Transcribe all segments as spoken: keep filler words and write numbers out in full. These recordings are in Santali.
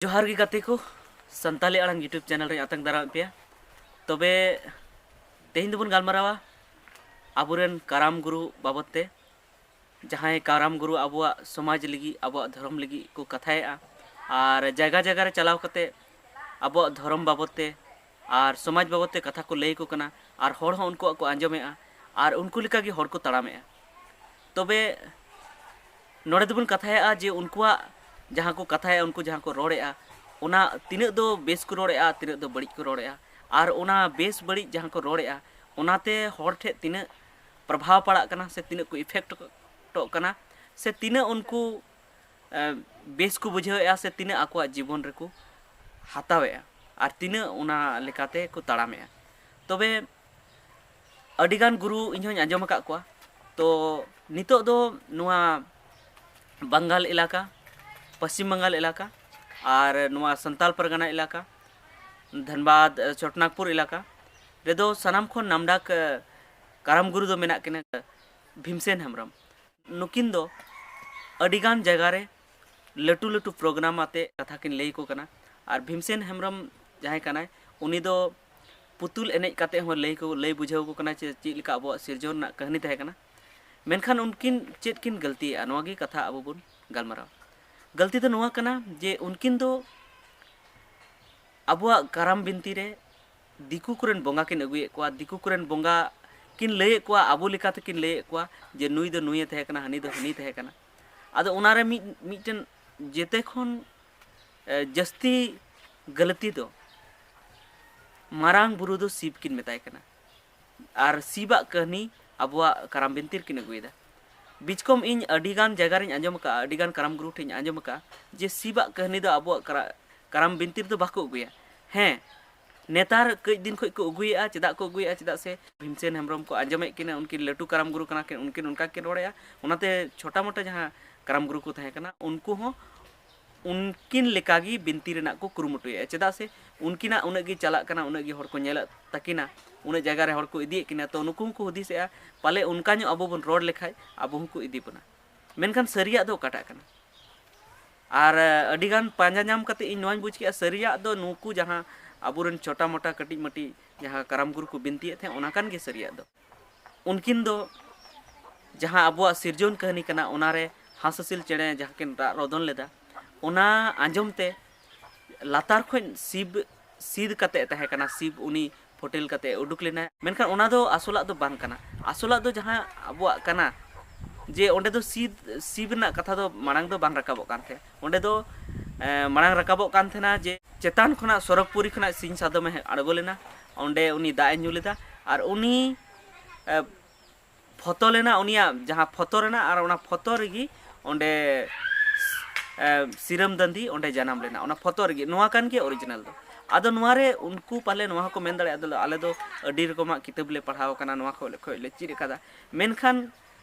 ᱡᱚᱦᱟᱨ ᱜᱮ ᱜᱟᱛᱮ ᱠᱚ, ᱥᱟᱱᱛᱟᱞᱤ ᱟᱲᱟᱝ YouTube ᱪᱮᱱᱮᱞ ᱨᱮ ᱟᱛᱟᱝ ᱫᱟᱨᱟᱢᱮᱫ ᱯᱮᱭᱟ᱾ ᱛᱚᱵᱮ ᱛᱮᱦᱮᱧ ᱫᱚᱵᱚᱱ ᱜᱟᱞᱢᱟᱨᱟᱣᱟ ᱟᱵᱚᱨᱮᱱ ᱠᱟᱨᱟᱢ ᱜᱩᱨᱩ ᱵᱟᱵᱚᱫ ᱛᱮ, ᱡᱟᱦᱟᱸᱭ ᱠᱟᱨᱟᱢ ᱜᱩᱨᱩ ᱟᱵᱚᱣᱟᱜ ᱥᱚᱢᱟᱡᱽ ᱞᱟᱹᱜᱤᱫ, ᱟᱵᱚᱣᱟᱜ ᱫᱷᱚᱨᱚᱢ ᱞᱟᱹᱜᱤᱫ ᱠᱚ ᱠᱟᱛᱷᱟᱭᱮᱫᱼᱟ᱾ ᱟᱨ ᱡᱟᱭᱜᱟ ᱡᱟᱭᱜᱟ ᱨᱮ ᱪᱟᱞᱟᱣ ᱠᱟᱛᱮ ᱟᱵᱚᱣᱟᱜ ᱫᱷᱚᱨᱚᱢ ᱵᱟᱵᱚᱫ ᱛᱮ ᱟᱨ ᱥᱚᱢᱟᱡᱽ ᱵᱟᱵᱚᱫ ᱛᱮ ᱠᱟᱛᱷᱟ ᱠᱚ ᱞᱟᱹᱭ ᱟᱠᱚ ᱠᱟᱱᱟ, ᱟᱨ ᱦᱚᱲ ᱦᱚᱸ ᱩᱱᱠᱩᱣᱟᱜ ᱠᱚ ᱟᱸᱡᱚᱢᱮᱫᱼᱟ, ᱟᱨ ᱩᱱᱠᱩ ᱞᱮᱠᱟᱜᱮ ᱦᱚᱲ ᱠᱚ ᱛᱟᱲᱟᱢᱮᱫᱼᱟ᱾ ᱛᱚᱵᱮ ᱱᱚᱰᱮ ᱫᱚᱵᱚᱱ ᱠᱟᱛᱷᱟᱭᱮᱫᱼᱟ ᱡᱮ ᱩᱱᱠᱩᱣᱟᱜ ᱡᱟᱦᱟᱸ ᱠᱚ ᱠᱟᱛᱷᱟᱭᱟ, ᱩᱱᱠᱩ ᱡᱟᱦᱟᱸ ᱠᱚ ᱨᱚᱲᱮᱫᱼᱟ, ᱚᱱᱟ ᱛᱤᱱᱟᱹᱜ ᱫᱚ ᱵᱮᱥ ᱠᱚ ᱨᱚᱲᱮᱫᱼᱟ, ᱛᱤᱱᱟᱹᱜ ᱫᱚ ᱵᱟᱹᱲᱤᱡ ᱠᱚ ᱨᱚᱲᱮᱫᱼᱟ, ᱟᱨ ᱚᱱᱟ ᱵᱮᱥ ᱵᱟᱹᱲᱤᱡ ᱡᱟᱦᱟᱸ ᱠᱚ ᱨᱚᱲᱮᱫᱼᱟ, ᱚᱱᱟᱛᱮ ᱦᱚᱲ ᱴᱷᱮᱱ ᱛᱤᱱᱟᱹᱜ ᱯᱨᱚᱵᱷᱟᱵᱽ ᱯᱟᱲᱟᱜ ᱠᱟᱱᱟ ᱥᱮ ᱛᱤᱱᱟᱹᱜ ᱠᱚ ᱤᱯᱷᱮᱠᱴᱚᱜ ᱠᱟᱱᱟ ᱥᱮ ᱛᱤᱱᱟᱹᱜ ᱩᱱᱠᱩ ᱮ, ᱵᱮᱥ ᱠᱚ ᱵᱩᱡᱷᱟᱹᱣᱮᱫᱼᱟ ᱥᱮ ᱛᱤᱱᱟᱹᱜ ᱟᱠᱚᱣᱟᱜ ᱡᱤᱵᱚᱱ ᱨᱮᱠᱚ ᱦᱟᱛᱟᱣᱮᱫᱼᱟ ᱟᱨ ᱛᱤᱱᱟᱹᱜ ᱚᱱᱟ ᱞᱮᱠᱟᱛᱮ ᱠᱚ ᱛᱟᱲᱟᱢᱮᱫᱼᱟ᱾ ᱛᱚᱵᱮ ᱟᱹᱰᱤᱜᱟᱱ ᱜᱩᱨᱩ ᱤᱧ ᱦᱚᱧ ᱟᱸᱡᱚᱢ ᱟᱠᱟᱫ ᱠᱚᱣᱟ᱾ ᱛᱚ ᱱᱤᱛᱚᱜ ᱫᱚ ᱱᱚᱣᱟ ᱵᱟᱝᱜᱟᱞ ᱮᱞᱟᱠᱟ, ᱯᱚᱥᱪᱤᱢ ᱵᱟᱝᱜᱟᱞ ᱮᱞᱟᱠᱟ ᱟᱨ ᱱᱚᱣᱟ ᱥᱟᱱᱛᱟᱞ ᱯᱟᱨᱜᱟᱱᱟ ᱮᱞᱟᱠᱟ, ᱫᱷᱟᱱᱵᱟᱫᱽ, ᱮ, ᱪᱷᱳᱴᱚᱱᱟᱜᱽᱯᱩᱨ ᱮᱞᱟᱠᱟ ᱨᱮᱫᱚ ᱥᱟᱱᱟᱢ ᱠᱷᱚᱱ ᱱᱟᱢᱰᱟᱠ, ᱮ, ᱠᱟᱨᱟᱢ ᱜᱩᱨᱩ ᱫᱚ ᱢᱮᱱᱟᱜ ᱠᱤᱱᱟ ᱵᱷᱤᱢᱥᱮᱱ ᱦᱮᱢᱵᱨᱚᱢ᱾ ᱱᱩᱠᱤᱱ ᱫᱚ ᱟᱹᱰᱤᱜᱟᱱ ᱡᱟᱭᱜᱟ ᱨᱮ ᱞᱟᱹᱴᱩ ᱞᱟᱹᱴᱩ ᱯᱨᱳᱜᱨᱟᱢ ᱟᱛᱮ ᱠᱟᱛᱷᱟ ᱠᱤᱱ ᱞᱟᱹᱭ ᱟᱠᱚ ᱠᱟᱱᱟ᱾ ᱟᱨ ᱵᱷᱤᱢᱥᱮᱱ ᱦᱮᱢᱵᱨᱚᱢ ᱡᱟᱦᱟᱸᱭ ᱠᱟᱱᱟᱭ, ᱩᱱᱤ ᱫᱚ ᱯᱩᱛᱩᱞ ᱮᱱᱮᱡ ᱠᱟᱛᱮ ᱦᱚᱸ ᱞᱟᱹᱭ ᱠᱚ, ᱞᱟᱹᱭ ᱵᱩᱡᱷᱟᱹᱣ ᱟᱠᱚ ᱠᱟᱱᱟ ᱡᱮ ᱪᱮᱫ ᱞᱮᱠᱟ ᱟᱵᱚᱣᱟᱜ ᱥᱤᱨᱡᱚᱱ ᱨᱮᱱᱟᱜ ᱠᱟᱹᱦᱱᱤ ᱛᱟᱦᱮᱸ ᱠᱟᱱᱟ᱾ ᱢᱮᱱᱠᱷᱟᱱ ᱩᱱᱠᱤᱱ ᱪᱮᱫ ᱠᱤᱱ ᱜᱟᱹᱞᱛᱤᱭᱮᱫᱼᱟ, ᱱᱚᱣᱟ ᱜᱮ ᱠᱟᱛᱷᱟ ᱟᱵᱚ ᱵᱚᱱ ᱜᱟᱞᱢᱟᱨᱟᱣᱟ᱾ ᱜᱟᱹᱞᱛᱤ ᱫᱚ ᱱᱚᱣᱟ ᱠᱟᱱᱟ ᱡᱮ ᱩᱱᱠᱤᱱ ᱫᱚ ᱟᱵᱚᱣᱟᱜ ᱠᱟᱨᱟᱢ ᱵᱤᱱᱛᱤ ᱨᱮ ᱫᱤᱠᱩ ᱠᱚᱨᱮᱱ ᱵᱚᱸᱜᱟ ᱠᱤᱱ ᱟᱹᱜᱩᱭᱮᱫ ᱠᱚᱣᱟ, ᱫᱤᱠᱩ ᱠᱚᱨᱮᱱ ᱵᱚᱸᱜᱟ ᱠᱤᱱ ᱞᱟᱹᱭᱮᱫ ᱠᱚᱣᱟ, ᱟᱵᱚ ᱞᱮᱠᱟ ᱛᱮᱠᱤᱱ ᱞᱟᱹᱭᱮᱫ ᱠᱚᱣᱟ ᱡᱮ ᱱᱩᱭ ᱫᱚ ᱱᱩᱭᱮ ᱛᱟᱦᱮᱸ ᱠᱟᱱᱟ, ᱦᱟᱹᱱᱤ ᱫᱚ ᱦᱟᱹᱱᱤ ᱛᱟᱦᱮᱸ ᱠᱟᱱᱟ᱾ ᱟᱫᱚ ᱚᱱᱟᱨᱮ ᱢᱤᱫ, ᱢᱤᱫᱴᱮᱱ ᱡᱮᱛᱮ ᱠᱷᱚᱱ, ᱮ, ᱡᱟᱹᱥᱛᱤ ᱜᱟᱹᱞᱛᱤ ᱫᱚ ᱢᱟᱨᱟᱝ ᱵᱩᱨᱩ ᱫᱚ ᱥᱤᱵ ᱠᱤᱱ ᱢᱮᱛᱟᱭ ᱠᱟᱱᱟ᱾ ᱟᱨ ᱥᱤᱵᱟᱜ ᱠᱟᱹᱦᱱᱤ ᱟᱵᱚᱣᱟᱜ ᱠᱟᱨᱟᱢ ᱵᱤᱱᱛᱤ ᱨᱮᱠᱤᱱ ᱟᱹᱜᱩᱭᱮᱫᱟ᱾ ᱵᱤᱪᱠᱚᱢ ᱤᱧ ᱟᱹᱰᱤᱜᱟᱱ ᱡᱟᱭᱜᱟ ᱨᱤᱧ ᱟᱸᱡᱚᱢ ᱟᱠᱟᱫᱼᱟ, ᱟᱹᱰᱤᱜᱟᱱ ᱠᱟᱨᱟᱢ ᱜᱩᱨᱩ ᱴᱷᱮᱱ ᱤᱧ ᱟᱸᱡᱚᱢ ᱟᱠᱟᱫᱼᱟ ᱡᱮ ᱥᱤᱵᱟᱜ ᱠᱟᱹᱦᱱᱤ ᱫᱚ ᱟᱵᱚᱣᱟᱜ ᱠᱟᱨᱟ-, ᱠᱟᱨᱟᱢ ᱵᱤᱱᱛᱤ ᱨᱮᱫᱚ ᱵᱟᱠᱚ ᱟᱹᱜᱩᱭᱟ᱾ ᱦᱮᱸ, ᱱᱮᱛᱟᱨ ᱠᱟᱹᱡ ᱫᱤᱱ ᱠᱷᱚᱱ ᱠᱚ ᱟᱹᱜᱩᱭᱮᱫᱼᱟ᱾ ᱪᱮᱫᱟᱜ ᱠᱚ ᱟᱹᱜᱩᱭᱮᱫᱼᱟ? ᱪᱮᱫᱟᱜ ᱥᱮ ᱵᱷᱤᱢᱥᱮᱱ ᱦᱮᱢᱵᱨᱚᱢ ᱠᱚ ᱟᱸᱡᱚᱢᱮᱫ ᱠᱤᱱᱟ, ᱩᱱᱠᱤᱱ ᱞᱟᱹᱴᱩ ᱠᱟᱨᱟᱢ ᱜᱩᱨᱩ ᱠᱟᱱᱟ ᱠᱤᱱ, ᱩᱱᱠᱤᱱ ᱚᱱᱠᱟ ᱠᱤᱱ ᱨᱚᱲᱮᱫᱼᱟ, ᱚᱱᱟᱛᱮ ᱪᱷᱳᱴᱟ ᱢᱳᱴᱟ ᱡᱟᱦᱟᱸ ᱠᱟᱨᱟᱢ ᱜᱩᱨᱩ ᱠᱚ ᱛᱟᱦᱮᱸ ᱠᱟᱱᱟ, ᱩᱱᱠᱩ ᱦᱚᱸ ᱩᱱᱠᱤᱱ ᱞᱮᱠᱟᱜᱮ ᱵᱤᱱᱛᱤ ᱨᱮᱱᱟᱜ ᱠᱚ ᱠᱩᱨᱩᱢᱩᱴᱩᱭᱮᱫᱼᱟ᱾ ᱪᱮᱫᱟᱜ ᱥᱮ ᱩᱱᱠᱤᱱᱟᱜ ᱩᱱᱟᱹᱜ ᱜᱮ ᱪᱟᱞᱟᱜ ᱠᱟᱱᱟ, ᱩᱱᱟᱹᱜ ᱜᱮ ᱦᱚᱲ ᱠᱚ ᱧᱮᱞᱮᱫ ᱛᱟᱹᱠᱤᱱᱟ, ᱩᱱᱟᱹᱜ ᱡᱟᱭᱜᱟ ᱨᱮ ᱦᱚᱲ ᱠᱚ ᱤᱫᱤᱭᱮᱫ ᱠᱤᱱᱟ, ᱛᱚ ᱱᱩᱠᱩ ᱦᱚᱸᱠᱚ ᱦᱩᱫᱤᱥᱮᱜᱼᱟ ᱯᱟᱞᱮ ᱚᱱᱠᱟ ᱧᱚᱜ ᱟᱵᱚ ᱵᱚᱱ ᱨᱚᱲ ᱞᱮᱠᱷᱟᱡ ᱟᱵᱚ ᱦᱚᱸᱠᱚ ᱤᱫᱤ ᱵᱚᱱᱟ᱾ ᱢᱮᱱᱠᱷᱟᱱ ᱥᱟᱹᱨᱤᱭᱟᱜ ᱫᱚ ᱚᱠᱟᱴᱟᱜ ᱠᱟᱱᱟ? ᱟᱨ ᱟᱹᱰᱤᱜᱟᱱ ᱯᱟᱸᱡᱟ ᱧᱟᱢ ᱠᱟᱛᱮ ᱤᱧ ᱱᱚᱣᱟᱧ ᱵᱩᱡᱽ ᱠᱮᱜᱼᱟ, ᱥᱟᱹᱨᱤᱭᱟᱜ ᱫᱚ ᱱᱩᱠᱩ ᱡᱟᱦᱟᱸ ᱟᱵᱚᱨᱮᱱ ᱪᱷᱳᱴᱟ ᱢᱳᱴᱟ ᱠᱟᱹᱴᱤᱡ ᱢᱟᱹᱴᱤᱡ ᱡᱟᱦᱟᱸ ᱠᱟᱨᱟᱢ ᱜᱩᱨᱩ ᱠᱚ ᱵᱤᱱᱛᱤᱭᱮᱫ ᱛᱟᱦᱮᱸᱫ, ᱚᱱᱟ ᱠᱟᱱ ᱜᱮ ᱥᱟᱹᱨᱤᱭᱟᱜ ᱫᱚ᱾ ᱩᱱᱠᱤᱱ ᱫᱚ ᱡᱟᱦᱟᱸ ᱟᱵᱚᱣᱟᱜ ᱥᱤᱨᱡᱚᱱ ᱠᱟᱹᱦᱱᱤ ᱠᱟᱱᱟ, ᱚᱱᱟᱨᱮ ᱦᱟᱸᱥ ᱦᱟᱹᱥᱤᱞ ᱪᱮᱬᱮ ᱡᱟᱦᱟᱸ ᱠᱤᱱ ᱨᱟᱜ ᱨᱚᱫᱚᱱ ᱞᱮᱫᱟ, ᱚᱱᱟ ᱟᱸᱡᱚᱢ ᱛᱮ ᱞᱟᱛᱟᱨ ᱠᱷᱚᱱ ᱥᱤᱵ ᱥᱤᱫ ᱠᱟᱛᱮ ᱛᱟᱦᱮᱸ ᱠᱟᱱᱟ, ᱥᱤᱵ ᱩᱱᱤ ᱯᱷᱳᱴᱮᱞ ᱠᱟᱛᱮ ᱩᱰᱩᱠ ᱞᱮᱱᱟᱭ᱾ ᱢᱮᱱᱠᱷᱟᱱ ᱚᱱᱟ ᱫᱚ ᱟᱥᱚᱞᱟᱜ ᱫᱚ ᱵᱟᱝ ᱠᱟᱱᱟ᱾ ᱟᱥᱚᱞᱟᱜ ᱫᱚ ᱡᱟᱦᱟᱸ ᱟᱵᱚᱣᱟᱜ ᱠᱟᱱᱟ, ᱡᱮ ᱚᱸᱰᱮ ᱫᱚ ᱥᱤᱵ ᱥᱤᱵ ᱨᱮᱱᱟᱜ ᱠᱟᱛᱷᱟ ᱫᱚ ᱢᱟᱲᱟᱝ ᱫᱚ ᱵᱟᱝ ᱨᱟᱠᱟᱵᱚᱜ ᱠᱟᱱ ᱛᱟᱦᱮᱸᱫ᱾ ᱚᱸᱰᱮ ᱫᱚ ᱮ, ᱢᱟᱲᱟᱝ ᱨᱟᱠᱟᱵᱚᱜ ᱠᱟᱱ ᱛᱟᱦᱮᱱᱟ ᱡᱮ ᱪᱮᱛᱟᱱ ᱠᱷᱚᱱᱟᱜ ᱥᱚᱨᱚᱜᱽᱯᱩᱨᱤ ᱠᱷᱚᱱᱟᱜ ᱥᱤᱧ ᱥᱟᱫᱚᱢᱮ ᱟᱬᱜᱚ ᱞᱮᱱᱟ, ᱚᱸᱰᱮ ᱩᱱᱤ ᱫᱟᱜ ᱮ ᱧᱩ ᱞᱮᱫᱟ, ᱟᱨ ᱩᱱᱤ ᱮ, ᱯᱷᱚᱛᱚ ᱞᱮᱱᱟ, ᱩᱱᱤᱭᱟᱜ ᱡᱟᱦᱟᱸ ᱯᱷᱚᱛᱚ ᱨᱮᱱᱟᱜ, ᱟᱨ ᱚᱱᱟ ᱯᱷᱚᱛᱚ ᱨᱮᱜᱮ ᱚᱸᱰᱮ ᱮ, ᱥᱤᱨᱟᱹᱢ ᱫᱟᱹᱱᱫᱤ ᱚᱸᱰᱮ ᱡᱟᱱᱟᱢ ᱞᱮᱱᱟ, ᱚᱱᱟ ᱯᱷᱚᱛᱚ ᱨᱮᱜᱮ᱾ ᱱᱚᱣᱟ ᱠᱟᱱ ᱜᱮᱭᱟ ᱚᱨᱤᱡᱤᱱᱟᱞ ᱫᱚ᱾ ᱟᱫᱚ ᱱᱚᱣᱟ ᱨᱮ ᱩᱱᱠᱩ ᱯᱟᱞᱮ ᱱᱚᱣᱟ ᱦᱚᱸᱠᱚ ᱢᱮᱱ ᱫᱟᱲᱮᱭᱟᱜᱼᱟ, ᱟᱞᱮ ᱫᱚ ᱟᱹᱰᱤ ᱨᱚᱠᱚᱢᱟᱜ ᱠᱤᱛᱟᱹᱵ ᱞᱮ ᱯᱟᱲᱦᱟᱣ ᱟᱠᱟᱱᱟ, ᱱᱚᱣᱟ ᱠᱷᱚᱡ ᱞᱮ ᱠᱷᱚᱡ ᱞᱮ ᱪᱮᱫ ᱟᱠᱟᱫᱟ, ᱢᱮᱱᱠᱷᱟᱱ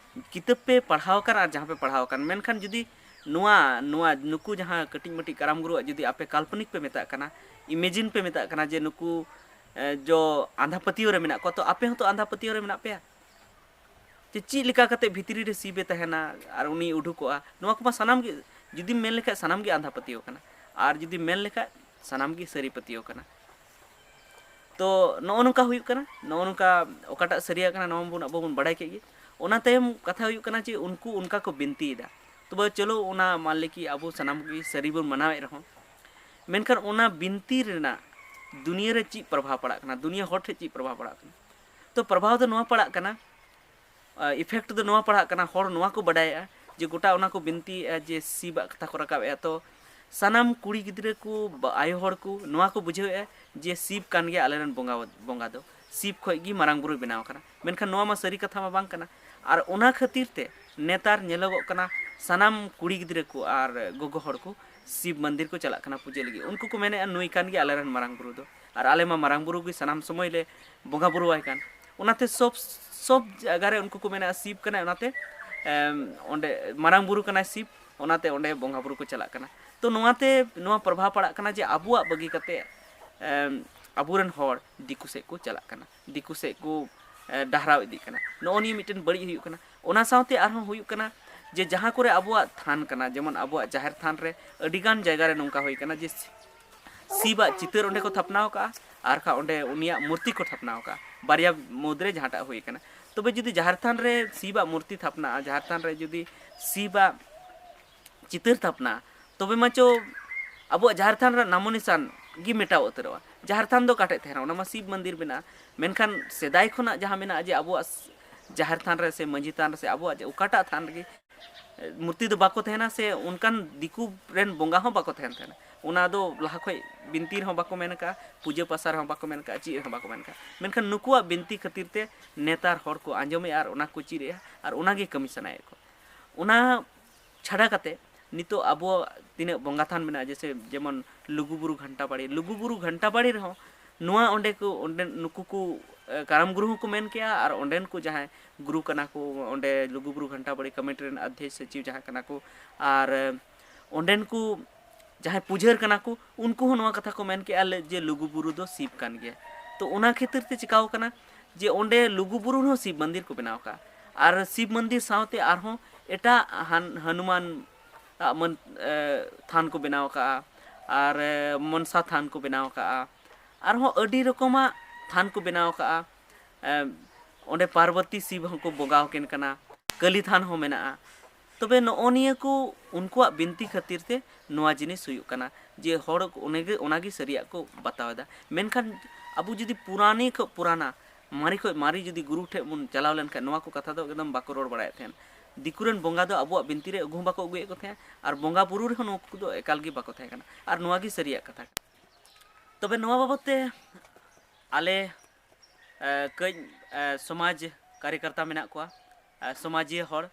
ᱠᱤᱛᱟᱹᱵ ᱯᱮ ᱯᱟᱲᱦᱟᱣ ᱟᱠᱟᱱ ᱟᱨ ᱡᱟᱦᱟᱸ ᱯᱮ ᱯᱟᱲᱦᱟᱣ ᱟᱠᱟᱱ, ᱢᱮᱱᱠᱷᱟᱱ ᱡᱩᱫᱤ ᱱᱚᱣᱟ ᱱᱚᱣᱟ ᱱᱩᱠᱩ ᱡᱟᱦᱟᱸ ᱠᱟᱹᱴᱤᱡ ᱢᱟᱹᱴᱤᱡ ᱠᱟᱨᱟᱢ ᱜᱩᱨᱩᱣᱟᱜ ᱡᱩᱫᱤ ᱟᱯᱮ ᱠᱟᱞᱯᱚᱱᱤᱠ ᱯᱮ ᱢᱮᱛᱟᱜ ᱠᱟᱱᱟ, ᱤᱢᱮᱡᱤᱱ ᱯᱮ ᱢᱮᱛᱟᱜ ᱠᱟᱱᱟ ᱡᱮ ᱱᱩᱠᱩ ᱮ, ᱡᱚ ᱟᱸᱫᱷᱟ ᱯᱟᱹᱛᱭᱟᱹᱣ ᱨᱮ ᱢᱮᱱᱟᱜ ᱠᱚᱣᱟ, ᱛᱚ ᱟᱯᱮ ᱦᱚᱸᱛᱚ ᱟᱸᱫᱷᱟ ᱯᱟᱹᱛᱭᱟᱹᱣ ᱨᱮ ᱢᱮᱱᱟᱜ ᱯᱮᱭᱟ᱾ ᱡᱮ ᱪᱮᱫ ᱞᱮᱠᱟ ᱠᱟᱛᱮ ᱵᱷᱤᱛᱨᱤ ᱨᱮ ᱥᱤᱵ ᱮ ᱛᱟᱦᱮᱱᱟ ᱟᱨ ᱩᱱᱤ ᱩᱰᱩᱠᱚᱜᱼᱟ, ᱱᱚᱣᱟ ᱠᱚᱢᱟ ᱥᱟᱱᱟᱢ ᱜᱮ, ᱡᱩᱫᱤᱢ ᱢᱮᱱ ᱞᱮᱠᱷᱟᱡ ᱥᱟᱱᱟᱢ ᱜᱮ ᱟᱸᱫᱷᱟ ᱯᱟᱹᱛᱭᱟᱹᱣ ᱠᱟᱱᱟ, ᱟᱨ ᱡᱩᱫᱤᱢ ᱢᱮᱱ ᱞᱮᱠᱷᱟᱡ ᱥᱟᱱᱟᱢ ᱜᱮ ᱥᱟᱹᱨᱤ ᱯᱟᱹᱛᱭᱟᱹᱣ ᱠᱟᱱᱟ᱾ ᱛᱚ ᱱᱚᱜᱼᱚ ᱱᱚᱝᱠᱟ ᱦᱩᱭᱩᱜ ᱠᱟᱱᱟ, ᱱᱚᱜᱼᱚ ᱱᱚᱝᱠᱟ ᱚᱠᱟᱴᱟᱜ ᱥᱟᱹᱨᱤᱭᱟᱜ ᱠᱟᱱᱟ ᱱᱚᱣᱟ ᱵᱚᱱ, ᱟᱵᱚ ᱵᱚᱱ ᱵᱟᱲᱟᱭ ᱠᱮᱫ ᱜᱮ᱾ ᱚᱱᱟ ᱛᱟᱭᱚᱢ ᱠᱟᱛᱷᱟ ᱦᱩᱭᱩᱜ ᱠᱟᱱᱟ ᱡᱮ ᱩᱱᱠᱩ ᱚᱱᱠᱟ ᱠᱚ ᱵᱤᱱᱛᱤᱭᱮᱫᱟ, ᱛᱚᱵᱮ ᱪᱚᱞᱚ ᱚᱱᱟ ᱢᱟᱱ ᱞᱮ ᱠᱤ ᱟᱵᱚ ᱥᱟᱱᱟᱢ ᱜᱮ ᱥᱟᱹᱨᱤ ᱵᱚᱱ ᱢᱟᱱᱟᱣᱮᱫ ᱨᱮᱦᱚᱸ, ᱢᱮᱱᱠᱷᱟᱱ ᱚᱱᱟ ᱵᱤᱱᱛᱤ ᱨᱮᱱᱟᱜ ᱫᱩᱱᱤᱭᱟᱹ ᱨᱮ ᱪᱮᱫ ᱯᱨᱚᱵᱷᱟᱵᱽ ᱯᱟᱲᱟᱜ ᱠᱟᱱᱟ, ᱫᱩᱱᱤᱭᱟᱹ ᱦᱚᱲ ᱴᱷᱮᱱ ᱪᱮᱫ ᱯᱨᱚᱵᱷᱟᱵᱽ ᱯᱟᱲᱟᱜ ᱠᱟᱱᱟ? ᱛᱚ ᱯᱨᱚᱵᱷᱟᱵᱽ ᱫᱚ ᱱᱚᱣᱟ ᱯᱟᱲᱟᱜ ᱠᱟᱱᱟ, ᱤᱯᱷᱮᱠᱴ ᱫᱚ ᱱᱚᱣᱟ ᱯᱟᱲᱟᱜ ᱠᱟᱱᱟ, ᱦᱚᱲ ᱱᱚᱣᱟ ᱠᱚ ᱵᱟᱰᱟᱭᱮᱜᱼᱟ ᱡᱮ ᱜᱚᱴᱟ ᱚᱱᱟ ᱠᱚ ᱵᱤᱱᱛᱤᱭᱮᱜᱼᱟ ᱡᱮ ᱥᱤᱵᱟᱜ ᱠᱟᱛᱷᱟ ᱠᱚ ᱨᱟᱠᱟᱵᱮᱜᱼᱟ, ᱛᱚ ᱥᱟᱱᱟᱢ ᱠᱩᱲᱤ ᱜᱤᱫᱽᱨᱟᱹ ᱠᱚ, ᱵᱟ-, ᱟᱭᱳ ᱦᱚᱲ ᱠᱚ ᱱᱚᱣᱟ ᱠᱚ ᱵᱩᱡᱷᱟᱹᱣᱮᱜᱼᱟ ᱡᱮ ᱥᱤᱵ ᱠᱟᱱ ᱜᱮᱭᱟ ᱟᱞᱮᱨᱮᱱ ᱵᱚᱸᱜᱟ, ᱵᱚᱸᱜᱟ ᱫᱚ, ᱥᱤᱵ ᱠᱷᱚᱡ ᱜᱮ ᱢᱟᱨᱟᱝ ᱵᱩᱨᱩᱭ ᱵᱮᱱᱟᱣ ᱟᱠᱟᱱᱟ᱾ ᱢᱮᱱᱠᱷᱟᱱ ᱱᱚᱣᱟ ᱢᱟ ᱥᱟᱹᱨᱤ ᱠᱟᱛᱷᱟ ᱢᱟ ᱵᱟᱝ ᱠᱟᱱᱟ᱾ ᱟᱨ ᱚᱱᱟ ᱠᱷᱟᱹᱛᱤᱨ ᱛᱮ ᱱᱮᱛᱟᱨ ᱧᱮᱞᱚᱜᱚᱜ ᱠᱟᱱᱟ ᱥᱟᱱᱟᱢ ᱠᱩᱲᱤ ᱜᱤᱫᱽᱨᱟᱹ ᱠᱚ ᱟᱨ ᱜᱚᱜᱚ ᱦᱚᱲ ᱠᱚ ᱥᱤᱵ ᱢᱚᱱᱫᱤᱨ ᱠᱚ ᱪᱟᱞᱟᱜ ᱠᱟᱱᱟ ᱯᱩᱡᱟᱹ ᱞᱟᱹᱜᱤᱫ᱾ ᱩᱱᱠᱩ ᱠᱚ ᱢᱮᱱᱮᱜᱼᱟ ᱱᱩᱭ ᱠᱟᱱ ᱜᱮᱭᱟ ᱟᱞᱮᱨᱮᱱ ᱢᱟᱨᱟᱝ ᱵᱩᱨᱩ ᱫᱚ, ᱟᱨ ᱟᱞᱮ ᱢᱟ ᱢᱟᱨᱟᱝ ᱵᱩᱨᱩ ᱜᱮ ᱥᱟᱱᱟᱢ ᱥᱚᱢᱚᱭ ᱞᱮ ᱵᱚᱸᱜᱟ ᱵᱩᱨᱩᱣᱟᱭ ᱠᱟᱱ᱾ ᱚᱱᱟᱛᱮ ᱥᱚᱵ, ᱥᱚᱵ ᱡᱟᱭᱜᱟ ᱨᱮ ᱩᱱᱠᱩ ᱠᱚ ᱢᱮᱱᱟ ᱥᱤᱵ ᱠᱟᱱᱟᱭ, ᱚᱱᱟᱛᱮ, ᱮᱢ, ᱚᱸᱰᱮ ᱢᱟᱨᱟᱝ ᱵᱩᱨᱩ ᱠᱟᱱᱟᱭ ᱥᱤᱵ, ᱚᱱᱟᱛᱮ ᱚᱸᱰᱮ ᱵᱚᱸᱜᱟ ᱵᱩᱨᱩ ᱠᱚ ᱪᱟᱞᱟᱜ ᱠᱟᱱᱟ᱾ ᱛᱚ ᱱᱚᱣᱟᱛᱮ ᱱᱚᱣᱟ ᱯᱨᱚᱵᱷᱟᱵᱽ ᱯᱟᱲᱟᱜ ᱠᱟᱱᱟ ᱡᱮ ᱟᱵᱚᱣᱟᱜ ᱵᱟᱹᱜᱤ ᱠᱟᱛᱮ, ᱮᱢ, ᱟᱵᱚᱨᱮᱱ ᱦᱚᱲ ᱫᱤᱠᱩ ᱥᱮᱫ ᱠᱚ ᱪᱟᱞᱟᱜ ᱠᱟᱱᱟ, ᱫᱤᱠᱩ ᱥᱮᱫ ᱠᱚ, ᱮ, ᱰᱟᱦᱨᱟᱣ ᱤᱫᱤᱜ ᱠᱟᱱᱟ᱾ ᱱᱚᱜᱼᱚ ᱱᱤᱭᱟᱹ ᱢᱤᱫᱴᱮᱱ ᱵᱟᱹᱲᱤᱡ ᱦᱩᱭᱩᱜ ᱠᱟᱱᱟ᱾ ᱚᱱᱟ ᱥᱟᱶᱛᱮ ᱟᱨᱦᱚᱸ ᱦᱩᱭᱩᱜ ᱠᱟᱱᱟ, ᱡᱮ ᱡᱟᱦᱟᱸ ᱠᱚᱨᱮ ᱟᱵᱚᱣᱟᱜ ᱛᱷᱟᱱ ᱠᱟᱱᱟ, ᱡᱮᱢᱚᱱ ᱟᱵᱚᱣᱟᱜ ᱡᱟᱦᱮᱨ ᱛᱷᱟᱱ ᱨᱮ ᱟᱹᱰᱤᱜᱟᱱ ᱡᱟᱭᱜᱟ ᱨᱮ ᱱᱚᱝᱠᱟ ᱦᱩᱭ ᱠᱟᱱᱟ ᱡᱮ ᱥᱤᱵᱟᱜ ᱪᱤᱛᱟᱹᱨ ᱚᱸᱰᱮ ᱠᱚ ᱛᱷᱟᱯᱱᱟᱣ ᱠᱟᱜᱼᱟ, ᱟᱨ ᱠᱷᱟᱱ ᱚᱸᱰᱮ ᱩᱱᱤᱭᱟᱜ ᱢᱩᱨᱛᱤ ᱠᱚ ᱛᱷᱟᱯᱱᱟᱣ ᱠᱟᱜᱼᱟ, ᱵᱟᱨᱭᱟ ᱢᱩᱫᱽᱨᱮ ᱡᱟᱦᱟᱸᱴᱟᱜ ᱦᱩᱭ ᱠᱟᱱᱟ᱾ ᱛᱚᱵᱮ ᱡᱩᱫᱤ ᱡᱟᱦᱮᱨ ᱛᱷᱟᱱ ᱨᱮ ᱥᱤᱵᱟᱜ ᱢᱩᱨᱛᱤ ᱛᱷᱟᱯᱱᱟᱜᱼᱟ, ᱡᱟᱦᱮᱨ ᱛᱷᱟᱱ ᱨᱮ ᱡᱩᱫᱤ ᱥᱤᱵᱟᱜ ᱪᱤᱛᱟᱹᱨ ᱛᱷᱟᱯᱱᱟ, ᱛᱚᱵᱮ ᱢᱟ ᱪᱚ ᱟᱵᱚᱣᱟᱜ ᱡᱟᱦᱮᱨ ᱛᱷᱟᱱ ᱨᱮᱱᱟᱜ ᱱᱟᱢᱚ ᱱᱤᱥᱟᱱ ᱜᱮ ᱢᱮᱴᱟᱣ ᱩᱛᱟᱹᱨᱚᱜᱼᱟ᱾ ᱡᱟᱦᱮᱨ ᱛᱷᱟᱱ ᱫᱚ ᱚᱠᱟ ᱴᱷᱮᱡ ᱛᱟᱦᱮᱱᱟ? ᱚᱱᱟ ᱢᱟ ᱥᱤᱵ ᱢᱚᱱᱫᱤᱨ ᱢᱮᱱᱟᱜᱼᱟ᱾ ᱢᱮᱱᱠᱷᱟᱱ ᱥᱮᱫᱟᱭ ᱠᱷᱚᱱᱟᱜ ᱡᱟᱦᱟᱸ ᱢᱮᱱᱟᱜᱼᱟ ᱡᱮ ᱟᱵᱚᱣᱟᱜ ᱡᱟᱦᱮᱨ ᱛᱷᱟᱱ ᱨᱮ ᱥᱮ ᱢᱟᱹᱡᱷᱤ ᱛᱷᱟᱱ ᱨᱮ ᱥᱮ ᱟᱵᱚᱣᱟᱜ ᱚᱠᱟᱴᱟᱜ ᱛᱷᱟᱱ ᱨᱮᱜᱮ ᱢᱩᱨᱛᱤ ᱫᱚ ᱵᱟᱠᱚ ᱛᱟᱦᱮᱱᱟ, ᱥᱮ ᱚᱱᱠᱟᱱ ᱫᱤᱠᱩ ᱨᱮᱱ ᱵᱚᱸᱜᱟ ᱦᱚᱸ ᱵᱟᱠᱚ ᱛᱟᱦᱮᱱ ᱛᱟᱦᱮᱱᱟ᱾ ᱚᱱᱟ ᱫᱚ ᱞᱟᱦᱟ ᱠᱷᱚᱡ ᱵᱤᱱᱛᱤ ᱨᱮᱦᱚᱸ ᱵᱟᱠᱚ ᱢᱮᱱ ᱟᱠᱟᱫᱼᱟ, ᱯᱩᱡᱟᱹ ᱯᱟᱥᱟ ᱨᱮᱦᱚᱸ ᱵᱟᱠᱚ ᱢᱮᱱ ᱟᱠᱟᱫᱼᱟ, ᱪᱮᱫ ᱨᱮᱦᱚᱸ ᱵᱟᱠᱚ ᱢᱮᱱ ᱟᱠᱟᱫᱼᱟ᱾ ᱢᱮᱱᱠᱷᱟᱱ ᱱᱩᱠᱩᱣᱟᱜ ᱵᱤᱱᱛᱤ ᱠᱷᱟᱹᱛᱤᱨ ᱛᱮ ᱱᱮᱛᱟᱨ ᱦᱚᱲ ᱠᱚ ᱟᱸᱡᱚᱢᱮᱫᱼᱟ ᱟᱨ ᱚᱱᱟ ᱠᱚ ᱪᱮᱫ ᱮᱫᱼᱟ ᱟᱨ ᱚᱱᱟ ᱜᱮ ᱠᱟᱹᱢᱤ ᱥᱟᱱᱟᱭᱮᱫ ᱠᱚᱣᱟ᱾ ᱚᱱᱟ ᱪᱷᱟᱰᱟ ᱠᱟᱛᱮ ᱱᱤᱛᱚᱜ ᱟᱵᱚ ᱛᱤᱱᱟᱹᱜ ᱵᱚᱸᱜᱟ ᱛᱷᱟᱱ ᱢᱮᱱᱟᱜᱼᱟ, ᱡᱮᱭᱥᱮ ᱡᱮᱢᱚᱱ ᱞᱩᱜᱩᱵᱩᱨᱩ ᱜᱷᱟᱱᱴᱟ ᱵᱟᱲᱮ, ᱞᱩᱜᱩᱵᱩᱨᱩ ᱜᱷᱟᱱᱴᱟ ᱵᱟᱲᱮ ᱨᱮᱦᱚᱸ ᱱᱚᱣᱟ ᱚᱸᱰᱮ ᱠᱚ, ᱚᱸᱰᱮ ᱱᱩᱠᱩ ᱠᱚ, ᱮ, ᱠᱟᱨᱟᱢ ᱜᱩᱨᱩ ᱦᱚᱸᱠᱚ ᱢᱮᱱ ᱠᱮᱜᱼᱟ, ᱟᱨ ᱚᱸᱰᱮᱱ ᱠᱚ ᱡᱟᱦᱟᱸᱭ ᱜᱩᱨᱩ ᱠᱟᱱᱟ ᱠᱚ, ᱚᱸᱰᱮ ᱞᱩᱜᱩᱵᱩᱨᱩ ᱜᱷᱟᱱᱴᱟ ᱵᱟᱲᱮ ᱠᱚᱢᱤᱴᱤ ᱨᱮᱱ ᱚᱫᱽᱫᱷᱚᱠᱥᱚ ᱥᱚᱪᱤᱵᱽ ᱡᱟᱦᱟᱸ ᱠᱟᱱᱟ ᱠᱚ, ᱟᱨ, ᱮ, ᱚᱸᱰᱮᱱ ᱠᱚ ᱡᱟᱦᱟᱸᱭ ᱯᱩᱡᱟᱹᱨ ᱠᱟᱱᱟ ᱠᱚ, ᱩᱱᱠᱩ ᱦᱚᱸ ᱱᱚᱣᱟ ᱠᱟᱛᱷᱟ ᱠᱚ ᱢᱮᱱ ᱠᱮᱜᱼᱟ ᱞᱮ-, ᱡᱮ ᱞᱩᱜᱩᱵᱩᱨᱩ ᱫᱚ ᱥᱤᱵ ᱠᱟᱱ ᱜᱮᱭᱟ᱾ ᱛᱚ ᱚᱱᱟ ᱠᱷᱟᱹᱛᱤᱨ ᱛᱮ ᱪᱤᱠᱟᱣ ᱠᱟᱱᱟ ᱡᱮ ᱚᱸᱰᱮ ᱞᱩᱜᱩᱵᱩᱨᱩ ᱨᱮᱦᱚᱸ ᱥᱤᱵ ᱢᱚᱱᱫᱤᱨ ᱠᱚ ᱵᱮᱱᱟᱣ ᱠᱟᱜᱼᱟ, ᱟᱨ ᱥᱤᱵ ᱢᱚᱱᱫᱤᱨ ᱥᱟᱶᱛᱮ ᱟᱨᱦᱚᱸ ᱮᱴᱟᱜ ᱦᱟᱱ-, ᱦᱟᱱᱩᱢᱟᱱ ᱟᱜ ᱢᱟᱹᱱ-, ᱮ, ᱛᱷᱟᱱ ᱠᱚ ᱵᱮᱱᱟᱣ ᱠᱟᱜᱼᱟ, ᱟᱨ, ᱮ, ᱢᱚᱱᱥᱟ ᱛᱷᱟᱱ ᱠᱚ ᱵᱮᱱᱟᱣ ᱠᱟᱜᱼᱟ, ᱟᱨᱦᱚᱸ ᱟᱹᱰᱤ ᱨᱚᱠᱚᱢᱟᱜ ᱛᱷᱟᱱ ᱠᱚ ᱵᱮᱱᱟᱣ ᱠᱟᱜᱼᱟ᱾ ᱮ, ᱚᱸᱰᱮ ᱯᱟᱨᱵᱚᱛᱤ ᱥᱤᱵ ᱦᱚᱸᱠᱚ ᱵᱚᱸᱜᱟ ᱟᱹᱠᱤᱱ ᱠᱟᱱᱟ, ᱠᱟᱹᱞᱤ ᱛᱷᱟᱱ ᱦᱚᱸ ᱢᱮᱱᱟᱜᱼᱟ᱾ ᱛᱚᱵᱮ ᱱᱚᱜᱼᱚ ᱱᱤᱭᱟᱹ ᱠᱚ ᱩᱱᱠᱩᱣᱟᱜ ᱵᱤᱱᱛᱤ ᱠᱷᱟᱹᱛᱤᱨ ᱛᱮ ᱱᱚᱣᱟ ᱡᱤᱱᱤᱥ ᱦᱩᱭᱩᱜ ᱠᱟᱱᱟ, ᱡᱮ ᱦᱚᱲ ᱚᱱᱮᱜᱮ, ᱚᱱᱟᱜᱮ ᱥᱟᱹᱨᱤᱭᱟᱜ ᱠᱚ ᱵᱟᱛᱟᱣ ᱮᱫᱟ᱾ ᱢᱮᱱᱠᱷᱟᱱ ᱟᱵᱚ ᱡᱩᱫᱤ ᱯᱩᱨᱟᱱᱤ ᱠᱷᱚᱱ ᱯᱩᱨᱟᱱᱟ, ᱢᱟᱨᱮ ᱠᱷᱚᱱ ᱢᱟᱨᱮ ᱡᱩᱫᱤ ᱜᱩᱨᱩ ᱴᱷᱮᱱ ᱵᱚᱱ ᱪᱟᱞᱟᱣ ᱞᱮᱱᱠᱷᱟᱱ, ᱱᱚᱣᱟ ᱠᱚ ᱠᱟᱛᱷᱟ ᱫᱚ ᱮᱠᱫᱚᱢ ᱵᱟᱠᱚ ᱨᱚᱲ ᱵᱟᱲᱟᱭᱮᱫ ᱛᱟᱦᱮᱸᱫ᱾ ᱫᱤᱠᱩ ᱨᱮᱱ ᱵᱚᱸᱜᱟ ᱫᱚ ᱟᱵᱚᱣᱟᱜ ᱵᱤᱱᱛᱤ ᱨᱮ ᱟᱹᱜᱩ ᱦᱚᱸ ᱵᱟᱠᱚ ᱟᱹᱜᱩᱭᱮᱫ ᱠᱚ ᱛᱟᱦᱮᱸᱫ, ᱟᱨ ᱵᱚᱸᱜᱟ ᱵᱩᱨᱩ ᱨᱮᱦᱚᱸ ᱱᱩᱠᱩ ᱫᱚ ᱮᱠᱟᱞ ᱜᱮ ᱵᱟᱠᱚ ᱛᱟᱦᱮᱸ ᱠᱟᱱᱟ᱾ ᱟᱨ ᱱᱚᱣᱟ ᱜᱮ ᱥᱟᱹᱨᱤᱭᱟᱜ ᱠᱟᱛᱷᱟ ᱠᱟᱱᱟ᱾ ᱛᱚᱵᱮ ᱱᱚᱣᱟ ᱵᱟᱵᱚᱫ ᱛᱮ ᱟᱞᱮ, ᱮ, ᱠᱟᱹᱡ, ᱮ, ᱥᱚᱢᱟᱡᱽ ᱠᱟᱨᱭᱚᱠᱚᱨᱛᱟ ᱢᱮᱱᱟᱜ ᱠᱚᱣᱟ, ᱮ, ᱥᱚᱢᱟᱡᱤᱭᱟᱹ ᱦᱚᱲ,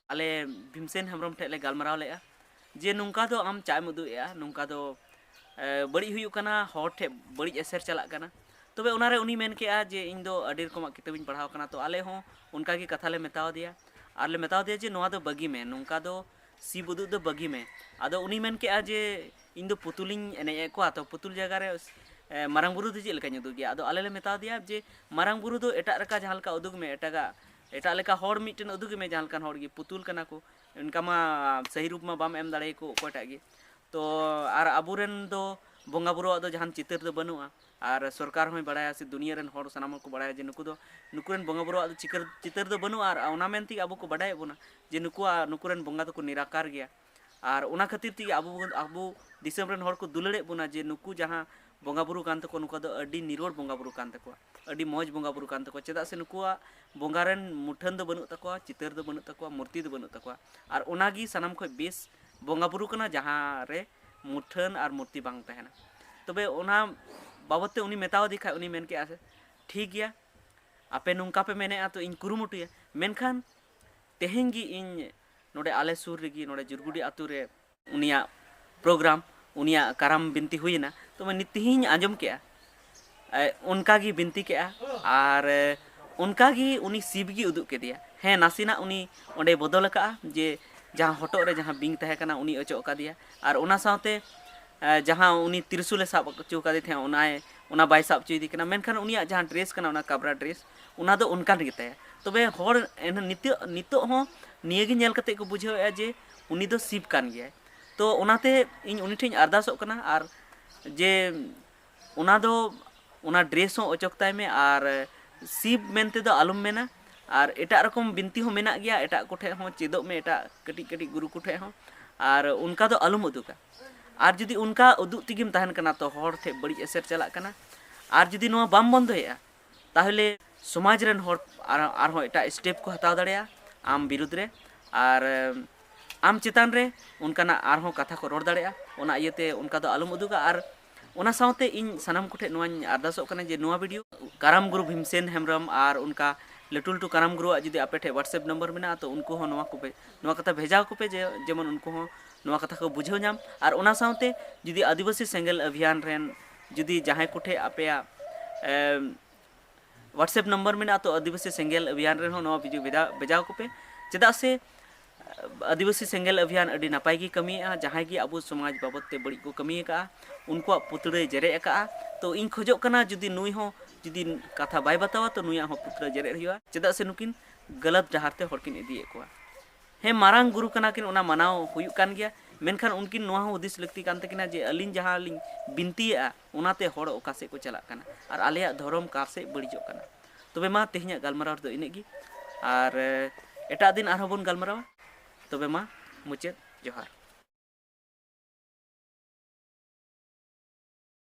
ᱟᱞᱮ ᱵᱷᱤᱢᱥᱮᱱ ᱦᱮᱢᱵᱨᱚᱢ ᱴᱷᱮᱱ ᱞᱮ ᱜᱟᱞᱢᱟᱨᱟᱣ ᱞᱮᱫᱼᱟ ᱡᱮ ᱱᱚᱝᱠᱟ ᱫᱚ ᱟᱢ ᱪᱟᱜ ᱮᱢ ᱩᱫᱩᱜ ᱮᱫᱼᱟ, ᱱᱚᱝᱠᱟ ᱫᱚ, ᱮ, ᱵᱟᱹᱲᱤᱡ ᱦᱩᱭᱩᱜ ᱠᱟᱱᱟ, ᱦᱚᱲ ᱴᱷᱮᱱ ᱵᱟᱹᱲᱤᱡ ᱮᱥᱮᱨ ᱪᱟᱞᱟᱜ ᱠᱟᱱᱟ᱾ ᱛᱚᱵᱮ ᱚᱱᱟᱨᱮ ᱩᱱᱤ ᱢᱮᱱ ᱠᱮᱜᱼᱟ ᱡᱮ ᱤᱧ ᱫᱚ ᱟᱹᱰᱤ ᱨᱚᱠᱚᱢᱟᱜ ᱠᱤᱛᱟᱹᱵᱤᱧ ᱯᱟᱲᱦᱟᱣ ᱠᱟᱱᱟ᱾ ᱛᱚ ᱟᱞᱮ ᱦᱚᱸ ᱚᱱᱠᱟ ᱜᱮ ᱠᱟᱛᱷᱟ ᱞᱮ ᱢᱮᱛᱟᱣ ᱫᱮᱭᱟ, ᱟᱨ ᱞᱮ ᱢᱮᱛᱟᱣ ᱫᱮᱭᱟ ᱡᱮ ᱱᱚᱣᱟ ᱫᱚ ᱵᱟᱹᱜᱤ ᱢᱮ, ᱱᱚᱝᱠᱟ ᱫᱚ ᱥᱤᱵ ᱩᱫᱩᱜ ᱫᱚ ᱵᱟᱹᱜᱤ ᱢᱮ᱾ ᱟᱫᱚ ᱩᱱᱤ ᱢᱮᱱ ᱠᱮᱜᱼᱟ ᱡᱮ ᱤᱧ ᱫᱚ ᱯᱩᱛᱩᱞᱤᱧ ᱮᱱᱮᱡ ᱮᱫ ᱠᱚᱣᱟ, ᱛᱚ ᱯᱩᱛᱩᱞ ᱡᱟᱭᱜᱟ ᱨᱮ, ᱮ, ᱢᱟᱨᱟᱝ ᱵᱩᱨᱩ ᱫᱚ ᱪᱮᱫ ᱞᱮᱠᱟᱧ ᱩᱫᱩᱜᱮᱭᱟ? ᱟᱫᱚ ᱟᱞᱮ ᱞᱮ ᱢᱮᱛᱟᱣ ᱫᱮᱭᱟ ᱡᱮ ᱢᱟᱨᱟᱝ ᱵᱩᱨᱩ ᱫᱚ ᱮᱴᱟᱜ ᱞᱮᱠᱟ ᱡᱟᱦᱟᱸ ᱞᱮᱠᱟ ᱩᱫᱩᱜᱽ ᱢᱮ, ᱮᱴᱟᱜᱟᱜ, ᱮᱴᱟᱜ ᱞᱮᱠᱟ ᱦᱚᱲ ᱢᱤᱫᱴᱮᱱ ᱩᱫᱩᱜᱽ ᱢᱮ, ᱡᱟᱦᱟᱸ ᱞᱮᱠᱟᱱ ᱦᱚᱲ ᱜᱮ ᱯᱩᱛᱩᱞ ᱠᱟᱱᱟ ᱠᱚ, ᱚᱱᱠᱟ ᱢᱟ ᱥᱟᱹᱦᱤ ᱨᱩᱯ ᱢᱟ ᱵᱟᱢ ᱮᱢ ᱫᱟᱲᱮᱭᱟᱠᱚ ᱚᱠᱚᱭᱴᱟᱜ ᱜᱮ᱾ ᱛᱚ ᱟᱨ ᱟᱵᱚᱨᱮᱱ ᱫᱚ ᱵᱚᱸᱜᱟ ᱵᱩᱨᱩᱣᱟᱜ ᱫᱚ ᱡᱟᱦᱟᱱ ᱪᱤᱛᱟᱹᱨ ᱫᱚ ᱵᱟᱹᱱᱩᱜᱼᱟ᱾ ᱟᱨ ᱥᱚᱨᱠᱟᱨ ᱦᱚᱸᱭ ᱵᱟᱲᱟᱭᱟ, ᱥᱮ ᱫᱩᱱᱤᱭᱟᱹ ᱨᱮᱱ ᱦᱚᱲ ᱥᱟᱱᱟᱢ ᱦᱚᱲ ᱠᱚ ᱵᱟᱲᱟᱭᱟ ᱡᱮ ᱱᱩᱠᱩ ᱫᱚ, ᱱᱩᱠᱩ ᱨᱮᱱ ᱵᱚᱸᱜᱟ ᱵᱩᱨᱩᱣᱟᱜ ᱫᱚ ᱪᱤᱠᱟᱹᱨ ᱪᱤᱛᱟᱹᱨ ᱫᱚ ᱵᱟᱹᱱᱩᱜᱼᱟ᱾ ᱟᱨ ᱚᱱᱟ ᱢᱮᱱ ᱛᱮᱜᱮ ᱟᱵᱚ ᱠᱚ ᱵᱟᱰᱟᱭᱮᱫ ᱵᱚᱱᱟ ᱡᱮ ᱱᱩᱠᱩᱣᱟᱜ, ᱱᱩᱠᱩ ᱨᱮᱱ ᱵᱚᱸᱜᱟ ᱫᱚᱠᱚ ᱱᱤᱨᱟᱠᱟᱨ ᱜᱮᱭᱟ᱾ ᱟᱨ ᱚᱱᱟ ᱠᱷᱟᱹᱛᱤᱨ ᱛᱮᱜᱮ ᱟᱵᱚ ᱵᱚᱱ, ᱟᱵᱚ ᱫᱤᱥᱚᱢ ᱨᱮᱱ ᱦᱚᱲ ᱠᱚ ᱫᱩᱞᱟᱹᱲᱮᱫ ᱵᱚᱱᱟ ᱡᱮ ᱱᱩᱠᱩ ᱡᱟᱦᱟᱸ ᱵᱚᱸᱜᱟ ᱵᱩᱨᱩ ᱠᱟᱱ ᱛᱟᱠᱚᱣᱟ, ᱱᱩᱠᱩ ᱫᱚ ᱟᱹᱰᱤ ᱱᱤᱨᱚᱲ ᱵᱚᱸᱜᱟ ᱵᱩᱨᱩ ᱠᱟᱱ ᱛᱟᱠᱚᱣᱟ, ᱟᱹᱰᱤ ᱢᱚᱡᱽ ᱵᱚᱸᱜᱟ ᱵᱩᱨᱩ ᱠᱟᱱ ᱛᱟᱠᱚᱣᱟ᱾ ᱪᱮᱫᱟᱜ ᱥᱮ ᱱᱩᱠᱩᱣᱟᱜ ᱵᱚᱸᱜᱟ ᱨᱮᱱ ᱢᱩᱴᱷᱟᱹᱱ ᱫᱚ ᱵᱟᱹᱱᱩᱜ ᱛᱟᱠᱚᱣᱟ, ᱪᱤᱛᱟᱹᱨ ᱫᱚ ᱵᱟᱹᱱᱩᱜ ᱛᱟᱠᱚᱣᱟ, ᱢᱩᱨᱛᱤ ᱫᱚ ᱵᱟᱹᱱᱩᱜ ᱛᱟᱠᱚᱣᱟ᱾ ᱟᱨ ᱚᱱᱟᱜᱮ ᱥᱟᱱᱟᱢ ᱠᱷᱚᱱ ᱵᱮᱥ ᱵᱚᱸᱜᱟ ᱵᱩᱨᱩ ᱠᱟᱱᱟ, ᱡᱟᱦᱟᱸ ᱨᱮ ᱢᱩᱴᱷᱟᱹᱱ ᱟᱨ ᱢᱩᱨᱛᱤ ᱵᱟᱝ ᱛᱟᱦᱮᱱᱟ᱾ ᱛᱚᱵᱮ ᱚᱱᱟ ᱵᱟᱵᱚᱫ ᱛᱮ ᱩᱱᱤ ᱢᱮᱛᱟᱣ ᱫᱮ ᱠᱷᱟᱡ, ᱩᱱᱤ ᱢᱮᱱ ᱠᱮᱜᱼᱟ, ᱥᱮ, "ᱴᱷᱤᱠ ᱜᱮᱭᱟ, ᱟᱯᱮ ᱱᱚᱝᱠᱟ ᱯᱮ ᱢᱮᱱᱮᱜᱼᱟ, ᱛᱚ ᱤᱧ ᱠᱩᱨᱩᱢᱩᱴᱩᱭᱟ᱾ ᱢᱮᱱᱠᱷᱟᱱ ᱛᱮᱦᱮᱧ ᱜᱮ ᱤᱧ ᱱᱚᱰᱮ ᱟᱞᱮ ᱥᱩᱨ ᱨᱮᱜᱮ, ᱱᱚᱰᱮ ᱡᱩᱨᱜᱩᱰᱤ ᱟᱛᱳ ᱨᱮ ᱩᱱᱤᱭᱟᱜ ᱯᱨᱳᱜᱨᱟᱢ, ᱩᱱᱤᱭᱟᱜ ᱠᱟᱨᱟᱢ ᱵᱤᱱᱛᱤ ᱦᱩᱭᱮᱱᱟ, ᱛᱚᱵᱮ ᱱᱤᱛ ᱛᱮᱦᱮᱧ ᱟᱸᱡᱚᱢ ᱠᱮᱜᱼᱟ, ᱮ, ᱚᱱᱠᱟ ᱜᱮ ᱵᱤᱱᱛᱤ ᱠᱮᱜᱼᱟ᱾ ᱟᱨ, ᱮ, ᱚᱱᱠᱟ ᱜᱮ ᱩᱱᱤ ᱥᱤᱵᱽ ᱜᱮ ᱩᱫᱩᱜ ᱠᱮᱫᱮᱭᱟ᱾ ᱦᱮᱸ, ᱱᱟᱥᱮᱱᱟᱜ ᱩᱱᱤ ᱚᱸᱰᱮ ᱵᱚᱫᱚᱞ ᱟᱠᱟᱜᱼᱟ, ᱡᱮ ᱡᱟᱦᱟᱸ ᱦᱚᱴᱚᱜ ᱨᱮ ᱡᱟᱦᱟᱸ ᱵᱤᱧ ᱛᱟᱦᱮᱸ ᱠᱟᱱᱟ, ᱩᱱᱤ ᱚᱪᱚᱜ ᱟᱠᱟᱫᱮᱭᱟ᱾ ᱟᱨ ᱚᱱᱟ ᱥᱟᱶᱛᱮ, ᱮ, ᱡᱟᱦᱟᱸ ᱩᱱᱤ ᱛᱤᱨᱥᱩᱞᱮ ᱥᱟᱵ ᱦᱚᱪᱚ ᱟᱠᱟᱫᱮ ᱛᱟᱦᱮᱸᱫ, ᱚᱱᱟᱭ, ᱚᱱᱟ ᱵᱟᱭ ᱥᱟᱵ ᱦᱚᱪᱚᱭᱮᱫᱮ ᱠᱟᱱᱟ᱾ ᱢᱮᱱᱠᱷᱟᱱ ᱩᱱᱤᱭᱟᱜ ᱡᱟᱦᱟᱸ ᱰᱨᱮᱥ ᱠᱟᱱᱟ, ᱚᱱᱟ ᱠᱟᱵᱽᱨᱟ ᱰᱨᱮᱥ, ᱚᱱᱟ ᱫᱚ ᱚᱱᱠᱟᱱ ᱜᱮᱛᱟᱭᱟ᱾ ᱛᱚᱵᱮ ᱦᱚᱲ ᱮᱱ-, ᱱᱤᱛᱚᱜ, ᱱᱤᱛᱚᱜ ᱦᱚᱸ ᱱᱤᱭᱟᱹ ᱜᱮ ᱧᱮᱞ ᱠᱟᱛᱮ ᱠᱚ ᱵᱩᱡᱷᱟᱹᱣᱮᱫᱼᱟ ᱡᱮ ᱩᱱᱤ ᱫᱚ ᱥᱤᱵᱽ ᱠᱟᱱ ᱜᱮᱭᱟᱭ᱾ ᱛᱚ ᱚᱱᱟᱛᱮ ᱤᱧ ᱩᱱᱤ ᱴᱷᱮᱱ ᱟᱨᱫᱟᱥᱚᱜ ᱠᱟᱱᱟ, ᱟᱨ ᱡᱮ ᱚᱱᱟ ᱫᱚ, ᱚᱱᱟ ᱰᱨᱮᱥ ᱦᱚᱸ ᱚᱪᱚᱜ ᱛᱟᱭ ᱢᱮ, ᱟᱨ ᱥᱤᱵᱽ ᱢᱮᱱᱛᱮ ᱫᱚ ᱟᱞᱚᱢ ᱢᱮᱱᱟ᱾ ᱟᱨ ᱮᱴᱟᱜ ᱨᱚᱠᱚᱢ ᱵᱤᱱᱛᱤ ᱦᱚᱸ ᱢᱮᱱᱟᱜ ᱜᱮᱭᱟ, ᱮᱴᱟᱜ ᱠᱚᱴᱷᱮᱱ ᱦᱚᱸ ᱪᱮᱫᱚᱜ ᱢᱮ, ᱮᱴᱟᱜ ᱠᱟᱹᱴᱤᱡ ᱠᱟᱹᱴᱤᱡ ᱜᱩᱨᱩ ᱠᱚᱴᱷᱮᱱ ᱦᱚᱸ᱾ ᱟᱨ ᱚᱱᱠᱟ ᱫᱚ ᱟᱞᱚᱢ ᱩᱫᱩᱜᱟ᱾ ᱟᱨ ᱡᱩᱫᱤ ᱚᱱᱠᱟ ᱩᱫᱩᱜ ᱛᱮᱜᱮᱢ ᱛᱟᱦᱮᱱ ᱠᱟᱱᱟ, ᱛᱚ ᱦᱚᱲ ᱴᱷᱮᱱ ᱵᱟᱹᱲᱤᱡ ᱮᱥᱮᱨ ᱪᱟᱞᱟᱜ ᱠᱟᱱᱟ᱾ ᱟᱨ ᱡᱩᱫᱤ ᱱᱚᱣᱟ ᱵᱟᱢ ᱵᱚᱱᱫᱚᱭᱮᱫᱼᱟ, ᱛᱟᱦᱚᱞᱮ ᱥᱚᱢᱟᱡᱽ ᱨᱮᱱ ᱦᱚᱲ ᱟᱨ-, ᱟᱨᱦᱚᱸ ᱮᱴᱟᱜ ᱥᱴᱮᱯ ᱠᱚ ᱦᱟᱛᱟᱣ ᱫᱟᱲᱮᱭᱟᱜᱼᱟ ᱟᱢ ᱵᱤᱨᱩᱫᱽ ᱨᱮ᱾ ᱟᱨ, ᱮᱢ, ᱟᱢ ᱪᱮᱛᱟᱱ ᱨᱮ ᱚᱱᱠᱟᱱᱟᱜ ᱟᱨᱦᱚᱸ ᱠᱟᱛᱷᱟ ᱠᱚ ᱨᱚᱲ ᱫᱟᱲᱮᱭᱟᱜᱼᱟ᱾ ᱚᱱᱟ ᱤᱭᱟᱹᱛᱮ ᱚᱱᱠᱟ ᱫᱚ ᱟᱞᱚᱢ ᱩᱫᱩᱜᱟ᱾ ᱟᱨ ᱚᱱᱟ ᱥᱟᱶᱛᱮ ᱤᱧ ᱥᱟᱱᱟᱢ ᱠᱚᱴᱷᱮᱱ ᱱᱚᱣᱟᱧ ᱟᱨᱫᱟᱥᱚᱜ ᱠᱟᱱᱟ ᱡᱮ ᱱᱚᱣᱟ ᱵᱷᱤᱰᱤᱭᱳ ᱠᱟᱨᱟᱢ ᱜᱩᱨᱩ ᱵᱷᱤᱢᱥᱮᱱ ᱦᱮᱢᱵᱨᱚᱢ ᱟᱨ ᱚᱱᱠᱟ ᱞᱟᱹᱴᱩ ᱞᱟᱹᱴᱩ ᱠᱟᱨᱟᱢ ᱜᱩᱨᱩᱣᱟᱜ ᱡᱩᱫᱤ ᱟᱯᱮ ᱴᱷᱮᱱ WhatsApp ᱱᱚᱢᱵᱚᱨ ᱢᱮᱱᱟᱜᱼᱟ, ᱛᱚ ᱩᱱᱠᱩ ᱦᱚᱸ ᱱᱚᱣᱟ ᱠᱚ ᱵᱷᱮ-, ᱱᱚᱣᱟ ᱠᱟᱛᱷᱟ ᱵᱷᱮᱡᱟ ᱟᱠᱚ ᱯᱮ, ᱡᱮ ᱡᱮᱢᱚᱱ ᱩᱱᱠᱩ ᱦᱚᱸ ᱱᱚᱣᱟ ᱠᱟᱛᱷᱟ ᱠᱚ ᱵᱩᱡᱷᱟᱹᱣ ᱧᱟᱢ᱾ ᱟᱨ ᱚᱱᱟ ᱥᱟᱶᱛᱮ ᱡᱩᱫᱤ ᱟᱹᱫᱤᱵᱟᱹᱥᱤ ᱥᱮᱸᱜᱮᱞ ᱚᱵᱷᱤᱭᱟᱱ ᱨᱮᱱ ᱡᱩᱫᱤ ᱡᱟᱦᱟᱸᱭ ᱠᱚᱴᱷᱮᱱ ᱟᱯᱮᱭᱟᱜ, ᱮᱢ, WhatsApp ᱱᱚᱢᱵᱚᱨ ᱢᱮᱱᱟᱜᱼᱟ, ᱛᱚ ᱟᱹᱫᱤᱵᱟᱹᱥᱤ ᱥᱮᱸᱜᱮᱞ ᱚᱵᱷᱤᱭᱟᱱ ᱨᱮᱦᱚᱸ ᱱᱚᱣᱟ ᱵᱷᱤᱰᱤᱭᱳ ᱵᱷᱮᱡᱟ, ᱵᱷᱮᱡᱟ ᱟᱠᱚ ᱯᱮ᱾ ᱪᱮᱫᱟᱜ ᱥᱮ, ᱟᱹᱫᱤᱵᱟᱹᱥᱤ ᱥᱮᱸᱜᱮᱞ ᱚᱵᱷᱤᱭᱟᱱ ᱟᱹᱰᱤ ᱱᱟᱯᱟᱭ ᱜᱮ ᱠᱟᱹᱢᱤᱭᱮᱫᱼᱟ᱾ ᱡᱟᱦᱟᱸᱭ ᱜᱮ ᱟᱵᱚ ᱥᱚᱢᱟᱡᱽ ᱵᱟᱵᱚᱫ ᱛᱮ ᱵᱟᱹᱲᱤᱡ ᱠᱚ ᱠᱟᱹᱢᱤ ᱟᱠᱟᱫᱼᱟ, ᱩᱱᱠᱩᱣᱟᱜ ᱯᱩᱛᱲᱟᱹᱭ ᱡᱮᱨᱮᱫ ᱟᱠᱟᱫᱼᱟ᱾ ᱛᱚ ᱤᱧ ᱠᱷᱚᱡᱚᱜ ᱠᱟᱱᱟ, ᱡᱩᱫᱤ ᱱᱩᱭ ᱦᱚᱸ ᱡᱩᱫᱤ ᱠᱟᱛᱷᱟ ᱵᱟᱭ ᱵᱟᱛᱟᱣᱟ, ᱛᱚ ᱱᱩᱭᱟᱜ ᱦᱚᱸ ᱯᱩᱛᱲᱟᱹ ᱡᱮᱨᱮᱫ ᱦᱩᱭᱩᱜᱼᱟ᱾ ᱪᱮᱫᱟᱜ ᱥᱮ ᱱᱩᱠᱤᱱ ᱜᱟᱞᱟᱛ ᱰᱟᱦᱟᱨ ᱛᱮ ᱦᱚᱲ ᱠᱤᱱ ᱤᱫᱤᱭᱮᱫ ᱠᱚᱣᱟ᱾ ᱦᱮᱸ, ᱢᱟᱨᱟᱝ ᱜᱩᱨᱩ ᱠᱟᱱᱟ ᱠᱤᱱ, ᱚᱱᱟ ᱢᱟᱱᱟᱣ ᱦᱩᱭᱩᱜ ᱠᱟᱱ ᱜᱮᱭᱟ, ᱢᱮᱱᱠᱷᱟᱱ ᱩᱱᱠᱤᱱ ᱱᱚᱣᱟ ᱦᱚᱸ ᱦᱩᱫᱤᱥ ᱞᱟᱹᱠᱛᱤ ᱠᱟᱱ ᱛᱟᱹᱠᱤᱱᱟ ᱡᱮ ᱟᱹᱞᱤᱧ ᱡᱟᱦᱟᱸ ᱞᱤᱧ ᱵᱤᱱᱛᱤᱭᱮᱫᱼᱟ, ᱚᱱᱟᱛᱮ ᱦᱚᱲ ᱚᱠᱟ ᱥᱮᱫ ᱠᱚ ᱪᱟᱞᱟᱜ ᱠᱟᱱᱟ ᱟᱨ ᱟᱞᱮᱭᱟᱜ ᱫᱷᱚᱨᱚᱢ ᱚᱠᱟ ᱥᱮᱫ ᱵᱟᱹᱲᱤᱡᱚᱜ ᱠᱟᱱᱟ᱾ ᱛᱚᱵᱮ ᱢᱟ, ᱛᱮᱦᱮᱧᱟᱜ ᱜᱟᱞᱢᱟᱨᱟᱣ ᱨᱮᱫᱚ ᱤᱱᱟᱹᱜ ᱜᱮ, ᱟᱨ ᱮᱴᱟᱜ ᱫᱤᱱ ᱟᱨᱦᱚᱸ ᱵᱚᱱ ᱜᱟᱞᱢᱟᱨᱟᱣᱟ᱾ ᱛᱚᱵᱮ ᱢᱟ, ᱢᱩᱪᱟᱹᱫ ᱡᱚᱦᱟᱨ᱾